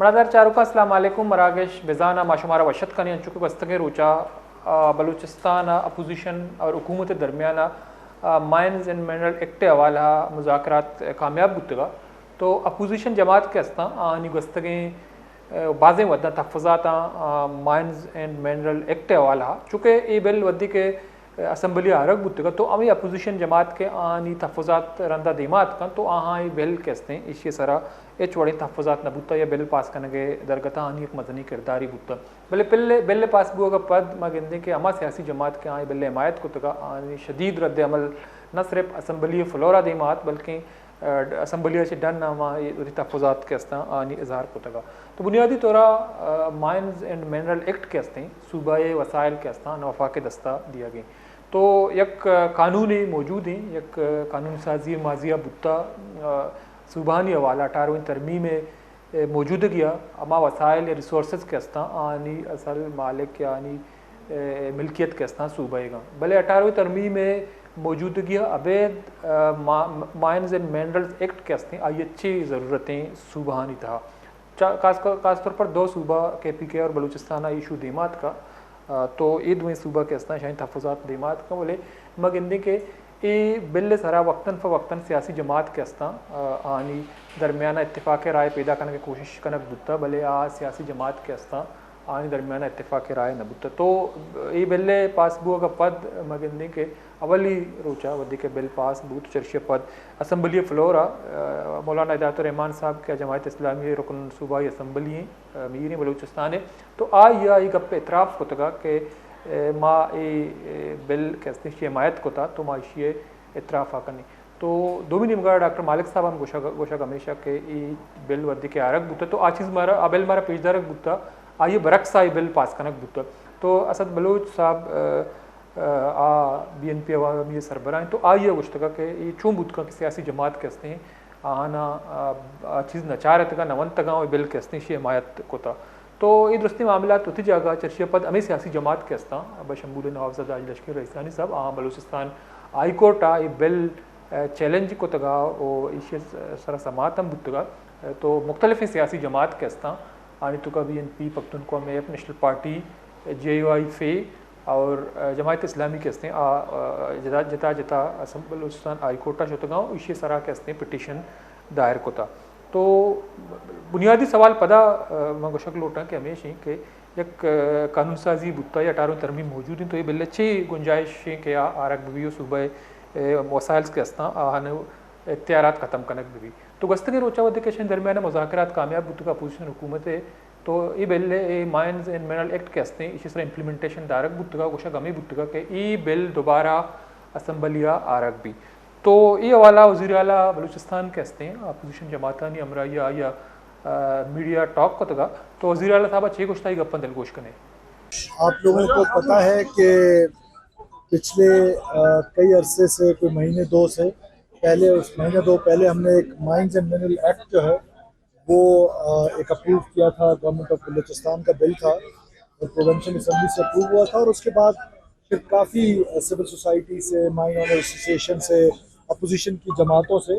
برادر چاروکاں، السلام علیکم۔ مراگش بزان ءَ ما شمارا وش اتک کنیں۔ انچو کہ گوستگیں روچ ءَ، آ، بلوچستان ءَ اپوزیشن اور حکومت ءِ درمیان ءَ، آ، مائنز اینڈ منرل ایکٹ ءِ حوالہ ءَ مذاکرات کامیاب بوتگ ءَ، تو اپوزیشن جماعت کہ استاں، آنی گوستگیں، آ، بازیں وھداں تحفظاتاں، آ، مائنز اینڈ منرل ایکٹ ءِ حوالہ ءَ، چونکہ اے بل وھدے کہ اسمبلی ءَ آرگ بوتگ ات، تو ہمے اپوزیشن جماعت کہ آنی تحفظات رندا دیما اتکاں، تو آہاں اے بل کہ استیں، ایشی ءِ سرا ہچ وڑیں تحفظات نہ بوتا یا بل پاس کنگ ءِ درگت ءَ آنی یک مزنیں کردارے بوتا۔ بلے بل، بل پاس بوگ ءَ پد ما گندیں کہ ہما سیاسی جماعت کہ آں اے بل ءِ حمایت کتگ ءَ، آنی شدید رد عمل نہ صرف اسمبلی ءِ فلور ءَ دیما ات، بلکیں، آ، اسمبلی ءَ چہ ڈن ءَ ہم آ اے وتی تحفظات کہ استاں، آنی اظہار کتگ ءَ۔ تو بنیادی طور ءَ، آ، مائنز اینڈ منرل ایکٹ کہ استیں، صوبہ ءِ وسائل کہ استاں، آناں وفاق ءِ دست ءَ دیگ ءَ ایں۔ تو یک، آ، قانونے موجود ایں، یک، آ، قانون سازی ماضی ءَ بوتا، آ، صوبہانی حوالہ اٹھارہویں ترمیم ءِ، اے، موجودگی ءَ ہما وسائل یا ریسورسز کہ استاں، آنی اصل مالک یا آنی، اے، ملکیت کہ استاں صوبہ ئیگ اَں۔ بلے اٹھارہویں ترمیم ءِ موجودگی ءَ ابید، آ، ما-، مائنز اینڈ منرلز ایکٹ کہ استیں، آئی ءَ چے ضرورتیں صوبہانی تہا۔ چا-، خاص کر، خاص طور پر دو صوبہ کے پی کے اور بلوچستان ءَ ایشو دیما اتکا، آ، تو اے دوئیں صوبہ کہ استاں، شاہین تحفظات دیما اتکا، بلے ما گندیں کہ اے بل ءِ سرا وقتاً فوقتاً سیاسی جماعت کہ استاں، آ، آنی درمیان ءَ اتفاق ءِ رائے پیدا کنگ ءِ کوشش کنگ بوتا، بلے آ سیاسی جماعت کہ استاں، آنی درمیان ءَ اتفاق ءِ رائے نہ بوتا۔ تو اے بل ءِ پاس بوگ ءَ پد ما گندیں کہ اولی روچ ءَ وھدے کہ بل پاس بوت، چرشی ءَ پد اسمبلی ءِ فلور ءَ، آ، مولانا ہدایت الرحمان صاحب کہ جماعت اسلامی ءِ رکن صوبائی اسمبلی ایں، آ، میر ایں بلوچستان ءِ، تو آئی ءَ اے گپ ءِ اعتراف کتگ کہ، اے، ما اے، اے بل کہ استیں ایشی ءِ حمایت کتا، تو ما ایشی ءِ اعتراف ءَ کنیں۔ تو دومی نیمگا ڈاکٹر مالک صاحب ہم گوشگ، گوشگ ہمیش اَت کہ اے بل وھدے کہ آرگ بوتا، تو آ چیز مارا، آ بل مارا پیش دارگ بوتا، آئی ءِ برعکس ءَ اے بل پاس کنگ بوتا۔ تو اسد بلوچ صاحب، آ، آ، آ بی این پی عوامی ءِ سربراہ ایں، تو آئی ءَ گوشتگ کہ اے چون بوت کنت کہ سیاسی جماعت کہ استیں، آہاناں، آ، آ چیز نہ چارتگ ءَ، نہ ونتگ ءَ، اے بل کہ استیں، ایشی ءِ حمایت کتا۔ تو اے درستیں معاملات وتی جاگہ ءَ، چرشی ءَ پد ہمے سیاسی جماعت کہ استاں، ابا شمبول نوابزادہ حاجی لشکر رئیسانی صاحب، آہاں بلوچستان ہائی کورٹ ءَ اے بل، آ، چیلنج کتگ ءَ و ایشی ءِ سرا سماعت ہم بوتگ ءَ۔ تو مختلفیں سیاسی جماعت کہ استاں، آنی توکا B N P, Pakhtunkhwa MAP, national party, J U I F اور، آ، جماعت اسلامی کہ استیں، آ، آ، جتا، جتا، جتا اسم-، بلوچستان ہائی کورٹ ءَ شتگ ءَ و ایشی ءِ سرا کہ استیں پٹیشن دائر کتا۔ تو بنیادی سوال پدا، آ، من گوشگ لوٹاں کہ ہمیش ایں کہ یک، آ، قانون سازی بوتا یا اٹھارہویں ترمیم موجود ایں، تو اے بل ءَ چے گنجائش ایں کہ آ آرگ بہ بی و صوبہ ءِ، آ، وسائل کہ استاں، آہان اختیارات ختم کنگ بہ بی۔ تو گوستگیں روچ ءَ وھدے کہ اشانی درمیان ءَ مذاکرات کامیاب بوتگ، اپوزیشن حکومت ءِ، تو اے بل ءِ، اے مائنز اینڈ منرل ایکٹ کہ استیں، ایشی سرا امپلیمنٹیشن دارگ بوتگ ءَ، گوشگ ہمے بوتگ ءَ کہ اے بل دوبارہ اسمبلی ءَ آرگ بی۔ تو اے حوالہ ءَ وزیر اعلیٰ بلوچستان کہ استیں، اپوزیشن جماعتانی ہمراہی ءَ آئی ءَ، آ، میڈیا ٹاک کتگ ءَ۔ تو وزیر اعلیٰ صاحب ءَ چے گوشتا، اے گپاں دلگوش کنیں۔ آپ لوگوں کو پتہ ہے کہ پچھلے، آ، کئی عرصے سے، کوئی مہینے دو سے پہلے، اس مہینے دو پہلے ہم نے ایک مائنز اینڈ منرل ایکٹ جو ہے، وہ، آ، ایک اپروو کیا تھا، گورنمنٹ آف بلوچستان کا بل تھا اور پروونشل اسمبلی سے اپروو ہوا تھا اور اس کے بعد پھر کافی، آ، سول سوسائٹی سے، مائن اونر ایسوسی ایشن سے، اپوزیشن کی جماعتوں سے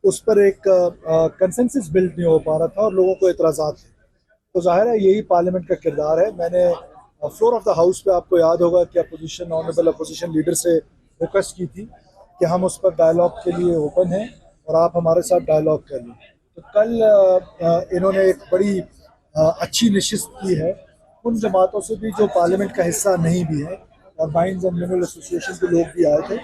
اس پر ایک، آ، آ، کنسنسس بلڈ نہیں ہو پا رہا تھا اور لوگوں کو اعتراضات تھے۔ تو ظاہر ہے یہی پارلیمنٹ کا کردار ہے۔ میں نے، آ، فلور آف دا ہاؤس پہ، آپ کو یاد ہوگا کہ اپوزیشن، آنریبل اپوزیشن لیڈر سے ریکویسٹ کی تھی کہ ہم اس پر ڈائیلاگ کے لیے اوپن ہیں اور آپ ہمارے ساتھ ڈائیلاگ کر لیں۔ تو کل، آ، آ، انہوں نے ایک بڑی، آ، اچھی نشست کی ہے، ان جماعتوں سے بھی جو پارلیمنٹ کا حصہ نہیں بھی ہے، اور مائنز اینڈ منرل ایسوسی ایشن کے لوگ بھی آئے تھے،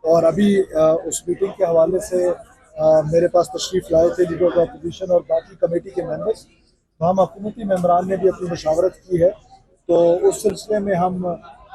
اور ابھی، آ، اس میٹنگ کے حوالے سے، آ، میرے پاس تشریف لائے تھے لیڈر آف اپوزیشن اور باقی کمیٹی کے ممبرز۔ تو ہم حکومتی ممبران نے بھی اپنی مشاورت کی ہے، تو اس سلسلے میں ہم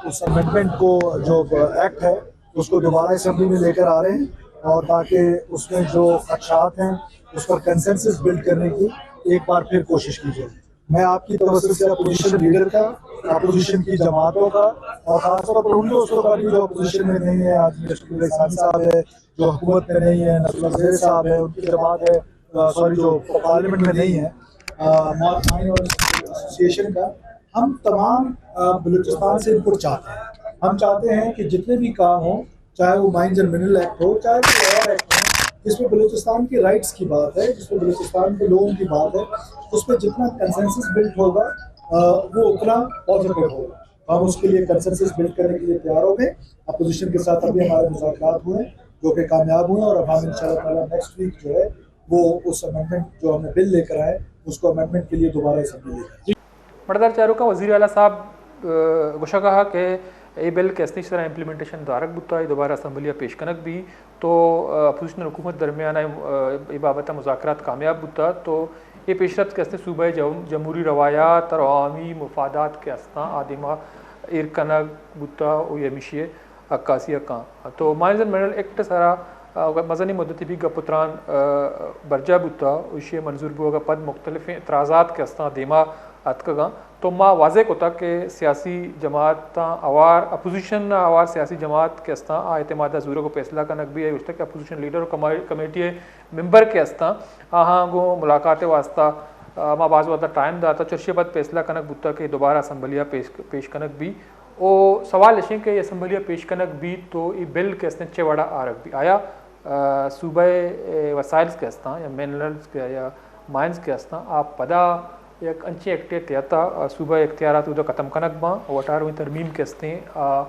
اس امینڈمنٹ کو، جو ایکٹ ہے، اس کو دوبارہ اسمبلی میں لے کر آ رہے ہیں، اور تاکہ اس میں جو خدشات ہیں، اس پر کنسنسس بلڈ کرنے کی ایک بار پھر کوشش کی جائے۔ میں آپ کی طرف سے اپوزیشن لیڈر کا، اپوزیشن کی جماعتوں کا، اور خاص طور پر ان دوستوں کا بھی جو اپوزیشن میں نہیں ہے، آج مسٹر عرفان صاحب ہے، جو حکومت میں نہیں ہے، نسل زیر صاحب ہے، ان کی جماعت ہے، آ، سوری، جو پارلیمنٹ میں نہیں ہے، آ، مائنر ایسوسی ایشن کا، ہم تمام، آ، بلوچستان سے ان کو چاہتے ہیں۔ ہم چاہتے ہیں کہ جتنے بھی کام ہوں، چاہے وہ مائنز اینڈ منرل ایکٹ ہو، چاہے کوئی اور ایکٹ ہو، جس میں بلوچستان کے رائٹس کی بات ہے، جس میں بلوچستان کے لوگوں کی بات ہے، اس پہ جتنا کنسنسس بلڈ ہوگا، آ، وہ اتنا پازیٹیو ہوگا۔ ہم اس کے لیے کنسنسس بلڈ کرنے کے لیے تیار ہو گئے۔ اپوزیشن کے ساتھ ابھی ہمارے مذاکرات ہوئے، جو کہ کامیاب ہوئے، اور اب ہم انشاءاللہ تعالیٰ نیکسٹ ویک جو ہے، وہ اس امینڈمنٹ جو ہم نے بل لے کر آئے، اس کو امینڈمنٹ کے لیے دوبارہ اسمبلی لے جائیں۔ مڑدار چاروکاں، وزیر اعلیٰ صاحب، آ، گوشگ ءَ کہ اے بل کہ استیں، ایشی سرا امپلیمنٹیشن دارگ بوتا، اے دوبارہ اسمبلی ءَ پیش کنگ بی، تو، آ، اپوزیشن حکومت درمیان ءَ، آ، اے بابت ءَ مذاکرات کامیاب بوتا، تو اے پیشرفت کہ استیں صوبہ ءِ جم-، جمہوری روایات اور عوامی مفادات کہ استاں آ دیما ایر کنگ بوتا، و اے ہمیشی ءِ عکاسی ءَ کاں۔ تو مائنز اینڈ منرل ایکٹ ءِ سرا، آ، مزنیں مدتے بیت گپ و تران، آ، برجاہ بوتا، و ایشی ءِ منظور بوگ ءَ پد مختلفیں اعتراضات کہ استاں دیما اتکگاں۔ تو ما واضح کتگ کہ سیاسی جماعتاں ہوار، اپوزیشن ءَ ہوار سیاسی جماعت کہ استاں، آ اعتماد ءَ زورگ و فیصلہ کنگ بی۔ آئی گوشتگ کہ اپوزیشن لیڈر و کما-، کمیٹی ءِ ممبر کہ استاں، آہاں گوں ملاقات ءِ واستہ، آ، ما باز وھد ءَ ٹائم داتا، چرشی ءَ پد فیصلہ کنگ بوتا کہ دوبارہ اسمبلی ءَ پیش، پیش کنگ بی۔ او سوال اش انت کہ اسمبلی ءَ پیش کنگ بیت تو اے بل کہ استیں چہ وڑا آرگ بیت؟ آیا، آ، صوبہ ءِ، اے، وسائلز کہ استاں یا منرلز کہ یا مائنز کہ استاں، آ پدا یک انچیں ایکٹے تحت ءَ، آ، صوبہ ءِ اختیارات اودا ختم کنگ باں و اٹھارہویں ترمیم کہ استیں، آ،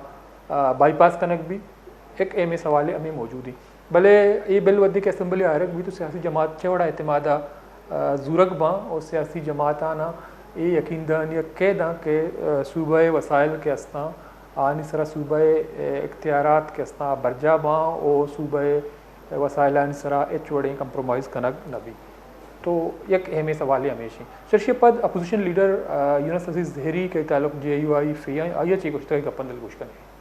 آ، بائی پاس کنگ بیت؟ یک اہمیں سوالے ہمے موجود انت۔ بلے اے بل وھدے کہ اسمبلی ءَ آرگ بیت تو سیاسی جماعت چہ وڑا اعتماد ءَ، آ، زورگ باں و سیاسی جماعتاناں اے یقین دہانی ءَ کئے داں کہ، آ، صوبہ ءِ وسائل کہ استاں، آہانی سرا صوبہ ءِ، اے، اختیارات کہ استاں برجاہ باں و صوبہ ءِ وسائلانی سرا ہچ وڑیں کمپرومائز کنگ نہ بیت۔ تو یک اہمیں سوالے ہمیش انت۔ چرشی ءَ پد اپوزیشن لیڈر، آ، یونس عزیز زہری کہ تعلق جے یو آئی ایف ءَ، آئی ءَ چے گوشتگ، اے گپاں دلگوش کنیں۔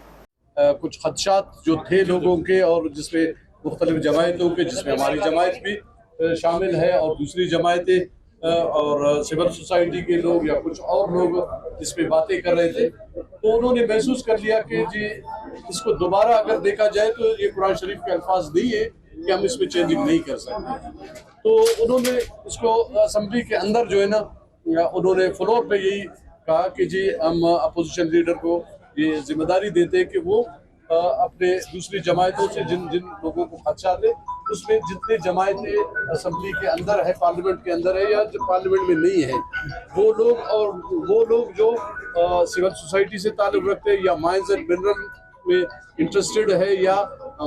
آ، کچھ خدشات جو تھے لوگوں کے اور جس میں مختلف جماعتوں کے، جس میں ہماری جماعت بھی، آ، شامل ہے اور دوسری جماعتیں، آ، اور سول سوسائٹی کے لوگ یا کچھ اور لوگ اس پہ باتیں کر رہے تھے، تو انہوں نے محسوس کر لیا کہ جی، اس کو دوبارہ اگر دیکھا جائے تو یہ قرآن شریف کے الفاظ نہیں ہے کہ ہم اس میں چینجنگ نہیں کر سکتے۔ تو انہوں نے اس کو اسمبلی کے اندر جو ہے نا، انہوں نے فلور پہ یہی کہا کہ جی، ہم اپوزیشن لیڈر کو یہ ذمہ داری دیتے ہیں کہ وہ، آ، اپنے دوسری جماعتوں سے جن، جن لوگوں کو خدشات ہے، اس میں جتنے جماعتیں اسمبلی کے اندر ہے، پارلیمنٹ کے اندر ہے یا جو پارلیمنٹ میں نہیں ہے، وہ لوگ اور وہ لوگ جو، آ، سول سوسائٹی سے تعلق رکھتے ہیں یا مائنز اینڈ منرل میں انٹرسٹڈ ہے یا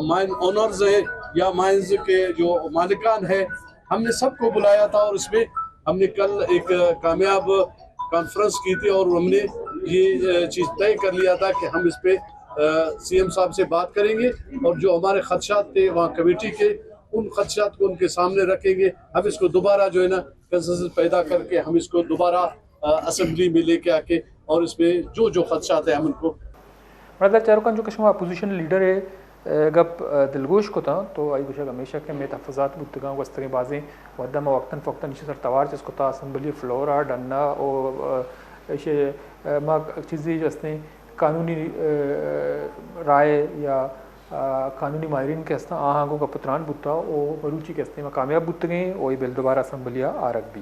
مائن اونرز ہے یا مائنز کے جو مالکان ہے، ہم نے سب کو بلایا تھا اور اس میں ہم نے کل ایک کامیاب کانفرنس کی تھی اور ہم نے یہ، آ، چیز طے کر لیا تھا کہ ہم اس پہ، آ، سی ایم صاحب سے بات کریں گے اور جو ہمارے خدشات تھے وہاں کمیٹی کے، ان خدشات کو ان کے سامنے رکھیں گے۔ ہم اس کو دوبارہ جو ہے نا کنسنسس پیدا کر کے ہم اس کو دوبارہ، آ، اسمبلی میں لے کے آ کے اور اس میں جو جو خدشات ہیں ہم ان کو مردار چاروکاں، چونکہ شما اپوزیشن لیڈر ءِ، اے، گپ، اے، دلگوش کتاں، تو آئی گوشگ ہمیشہ کہ مئے تحفظات بوتگاں، گوستگیں بازیں وھداں ما وقتاً فوقتاً ایشی سر توار چست کتا، اسمبلی فلور ءَ، ڈن ءَ، او، اے، ایشی، اے، ما چیزے جو استیں قانونی، اے، رائے یا، اے، قانونی ماہرین کہ استاں، آہاں گوں گپ و تران بوتا، او مروچی کہ استیں ما کامیاب بوتگیں، او اے بل دوبارہ اسمبلی ءَ آرگ بی۔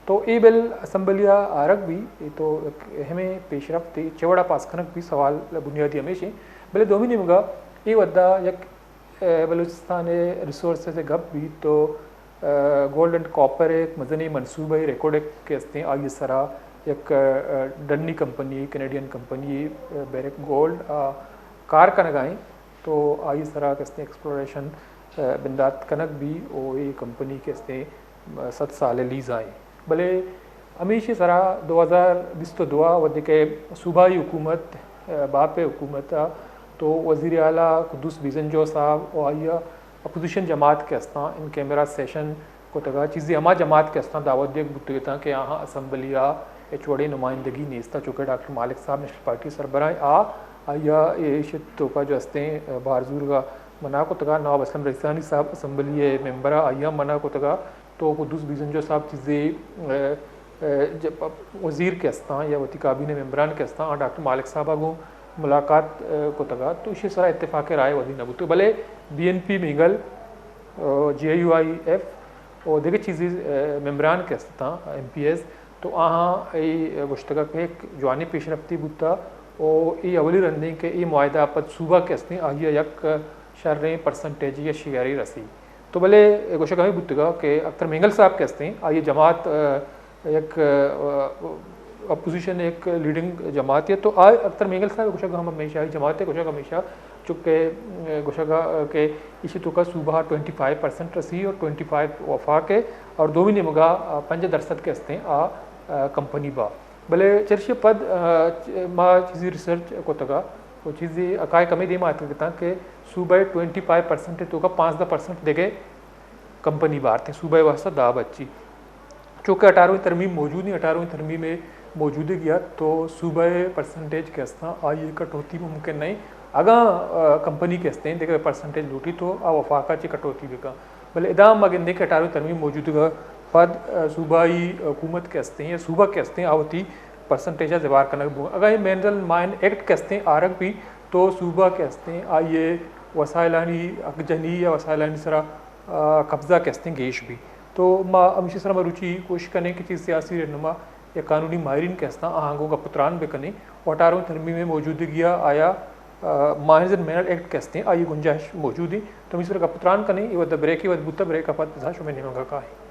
تو اے بل اسمبلی ءَ آرگ بی، اے تو یک اہمیں پیشرفتے، چہ وڑا پاس کنگ بی، سوال بنیادی ہمیش انت۔ بلے دومی نیمگا اے وھدا یک، اے، بلوچستان ءِ ریسورسز ءِ گپ بیت تو، اے، گولڈ اینڈ کاپر ءِ یک مزنیں منصوبہ ءِ ریکارڈ کہ استیں، آئی ءِ سرا یک، اے، ڈنی کمپنی، کینیڈین کمپنی، اے، بیرک گولڈ ءَ کار کنگا انت۔ تو آئی ءِ سرا کہ استیں ایکسپلوریشن، اے، بندات کنگ بی، او اے کمپنی کہ استیں، اے، صد سال ءِ لیز ءَ انت۔ بلے ہمیشی سرا دو ہزار بیست و دو ءَ وھدے کہ صوبائی حکومت، اے، باپ ءِ حکومت ءَ، تو وزیر اعلیٰ قدوس بیزنجو صاحب و آئی ءَ اپوزیشن جماعت کہ استاں، ان کیمرہ سیشن کتگا، چیزے ہما جماعت کہ استاں دعوت دیگ بوتگ اتاں کہ آہاں اسمبلی ءَ ہچ وڑیں نمائندگی نیست، چونکہ ڈاکٹر مالک صاحب نیشنل پارٹی ءِ سربراہ آ، آئی ءَ ایشی توکا جو استیں بہر زورگا منع کتگا، نواب اسلم رئیسانی صاحب اسمبلی ءِ ممبر آ، آئی ءَ منع کتگا، تو قدوس بیزنجو صاحب چیزے، اے، اے، ج-، وزیر کہ استاں یا وتی کابینہ ممبران کہ استاں، آ ڈاکٹر مالک صاحب ءَ گوں ملاقات، اے، کتگا، تو ایشی سرا اتفاق رائے ودی نہ بوتگ۔ بلے بی این پی مینگل، اے، جے یو آئی ایف و دگہ چیزے، اے، ممبران کہ استاں، ایم پی ایز، تو آہاں اے گوشتگا کہ یک جوانیں پیشرفتے بوتا و اے اولی رندیں کہ اے معاہدہ ءَ پد صوبہ کہ استیں، آئی ءَ یک شریں پرسنٹیجے یا شیئرے رسی۔ تو بلے گوشگ ہمیں بوتگا کہ اختر مینگل صاحب کہ ہستیں، آئی جماعت، آ، یک، آ، اپوزیشن یک لیڈنگ جماعت ہے، تو آ اختر مینگل صاحب گوشگ ہم ہمیشہ، آئی جماعت گوشگ ہمیشہ چونکہ، آ، گوشگ کہ ایشی توکا صوبہ ٹوئنٹی فائیو پرسنٹ رسی اور ٹوئنٹی فائیو وفاق ہے اور دومی نیمگا، آ، پنجاہ درصد کہ ہستیں آ، آ، کمپنی با۔ بلے چرشی پد، آ، چ-، ما چیزی ریسرچ کتگا، وہ چیزی حقائق ہمیں دیما آتکگتاں کہ صوبہ ٹوئنٹی فائیو پرسنٹ توکا پانزدہ پرسنٹ دگے کمپنی بارتیں، صوبہ واسطہ دا بچی۔ چونکہ اٹھارہویں ترمیم موجود ہیں، اٹھارہویں ترمیم موجودگی ات تو صوبہ پرسنٹیج کہ ہستاں آئی کٹوتی ممکن نہیں۔ اگاں، آ، کمپنی کہ ہستیں دگہ پرسنٹیج لوٹی تو آ وفاقہ چی کٹوتی بکن۔ بلے ادا ما گندیں کہ اٹھارہویں ترمیم موجودگا پد، آ، صوبائی حکومت کہ ہستیں یا صوبہ کہ ہستیں آ وتی پرسنٹیج زبار کنگ بو۔ اگاں یہ مائنرز اینڈ مائن ایکٹ کہ ہستیں آرگ بھی تو صوبہ کہ ہستیں آئی وسائلانی حق جنی یا وسائلانی سرا، آ، قبضہ کہ ہستیں گیش بھی۔ تو ما ہمیشی سرا مروچی کوشش کنیں کہ چیز سیاسی رہنما یا قانونی ماہرین کہ ہستاں آہاں گوں گپ و تران بکنیں و اٹھارہویں ترمیم موجودگی آیا، آ، مائنرز اینڈ مینر ایکٹ کہ ہستیں آئی گنجائش موجود ہیں۔ تو ہمیشی سرا گپ و تران کنیں، یہ وقت بریک، یہ وقت بوتا بریک پد بزاں شمے نیمگا کائیں۔